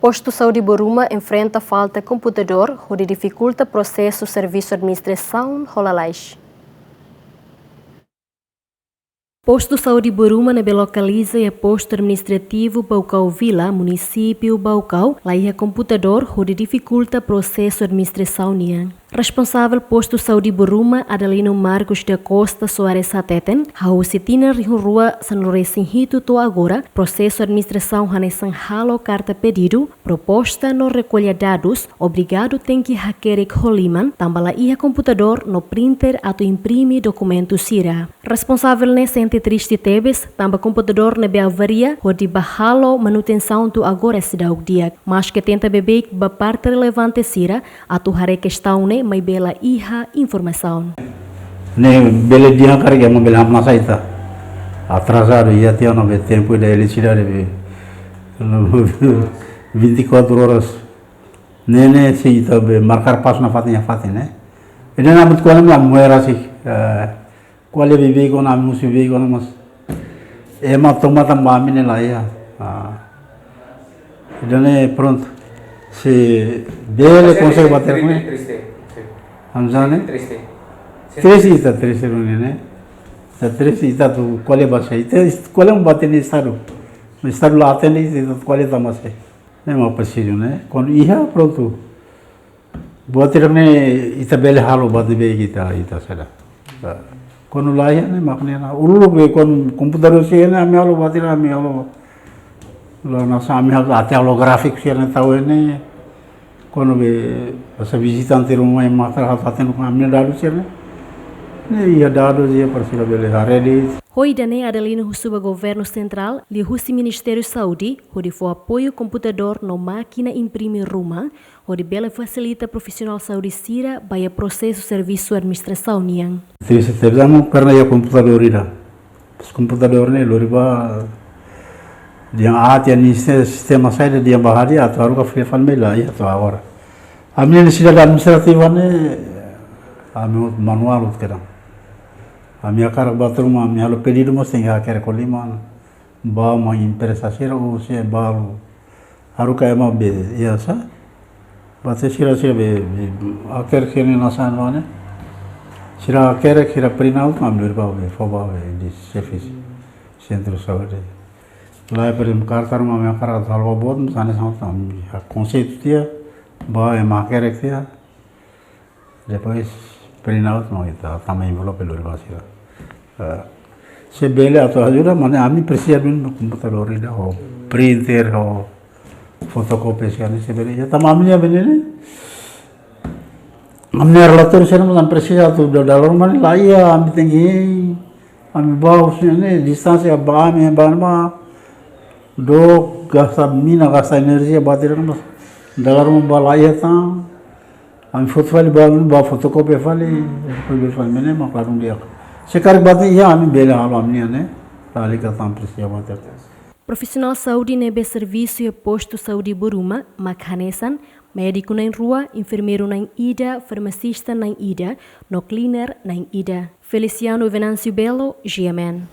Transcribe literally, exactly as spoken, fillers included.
Postu Saúde Boruma enfrenta falta komputadór, hodi difikulta prosesu servisu administrasaun ho lalais. Postu Saúde Boruma ne'ebé lokaliza iha Postu Administrativu Baucau Vila, Munisípiu Baucau, laiha komputadór, hodi difikulta prosesu administrasaun nian. Responsavel Postu Saúde Boruma, Adelino Marcos da Costa Soares hateten, hahú husi tinan rihun rua sanulu-resin-hitu to'o agora, prosesu administrasaun hanesan halo karta pedidu, proposta no rekolla dadus, obrigadu tenke hakerek ho liman, tanba laiha komputadór no printer atu imprime dokumentu sira. Responsavel ne'e sente triste tebes, tanba komputadór ne'ebé avaria, hodi bá halo manutensaun to'o agora seidauk di'ak. Maske tenta beibeik ba parte relevante sira, atu haree kestaun ne'e, maibé laiha informasaun. Ne'e bele di'ak karik ema bele hamnasa ita. Atrasadu, iha tiha ona be tempu ida eletrisidade be vinte e quatro horas. Ne'e, ne'e, se ita be markar pasu nafatin, nafatin, ne'e. Ida-ne'e ami-nia ko'alia ami muera si, eh, ko'alia beibeik ona, ami husu beibeik ona, mas ema toma tan ba ami ne'e laiha. Ah. Ida-ne'e prontu. Se bele konsege bater ne'e. Triste, sí. Hamzane? Triste. Triste ita, triste ne'e, ne'e. Ita triste ita atu ko'alia ba sé. Ita ko'alia ba hatene Estadu. Estadu la atende ita, ita ko'alia tama sé. Ne'e mak presiza, ne'e. Kuandu iha, prontu. Buat ida-ne'e ita bele halo, buat ne'ebé ita, ita sei la. Kuandu laiha ne'e mak ne'e la. Uluk be kuandu komputadór sira ne'e ami halo, buat ida ami halo. La'ós ami halo, até holográfiku sira ne'e tau ne'e. Kuandu be basa vizitante ruma ema hakarak hatene ho ami dadus sira ne'e. Ne'e iha dadus sira para sira bele haree de'it. Ho ida-ne'e Adelino husu ba Governu Sentrál, liuhusi Ministériu Saúde, hodi fó apoiu komputadór no mákina imprime ruma, hodi bele fasilita profisionál saúde sira ba iha prosesu servisu administrasaun nian. Triste tebes, ami pernah iha komputadór ida. Pas komputadór ne'e lori ba dehan aat iha nia sistema saida, dehan ba hadi'a atu haruka fila fali mai la iha to'o agora. Ami-nia nesesidade administrativa ne'e, ami hotu manuál hotu kedan. Ami hakarak bá ruma, ami halo pedidu mós tenke hakerek ho liman. Bá mai empreza sira ou se bá haruka ema be, iha sá? Bá te sira, sira be, be, hakerek sira-nia nasaun ne'e. Sira hakerek, sira print out, ami lori ba be, fó ba be, di servisu sentru saúde. Laiha, por ezemplu, karta ruma ami hakarak halo ba boot, misalnya sama, ami iha konseitu tiha, bá ema hakerek tiha. Depois print out no ita tama envelope lori ba sira. Eh, se bele atu ajuda, maibé ami presiza duni komputadór ida ho printer ho fotokópia sira-ne'e se bele. Ya tama ami-nia be ne'e. Ami-nia relatóriu sira-ne'e ami presiza atu da, dala ruma ne'e laiha, ami tenke, ami bá husi ne'e distánsia ba ami ba ne'ebá. Dook gasta mina, gasta enerjia, bateria ne'e mas dala ruma ba laiha tan. Ami foti fali ba, ba fotokópia fali, fotokópia fali, ne'e mak ladún di'ak. Se karik bateria iha ami bele halo ami-nian ne'e, lalika tan presiza bateria. Profisionál saúde ne'ebé servisu iha Postu Saúde Boruma, mak hanesan, médiku na'in rua, enfermeiru na'in ida, farmasista na'in ida, no cleaner na'in ida. Feliciano Venâncio Belo, G M N.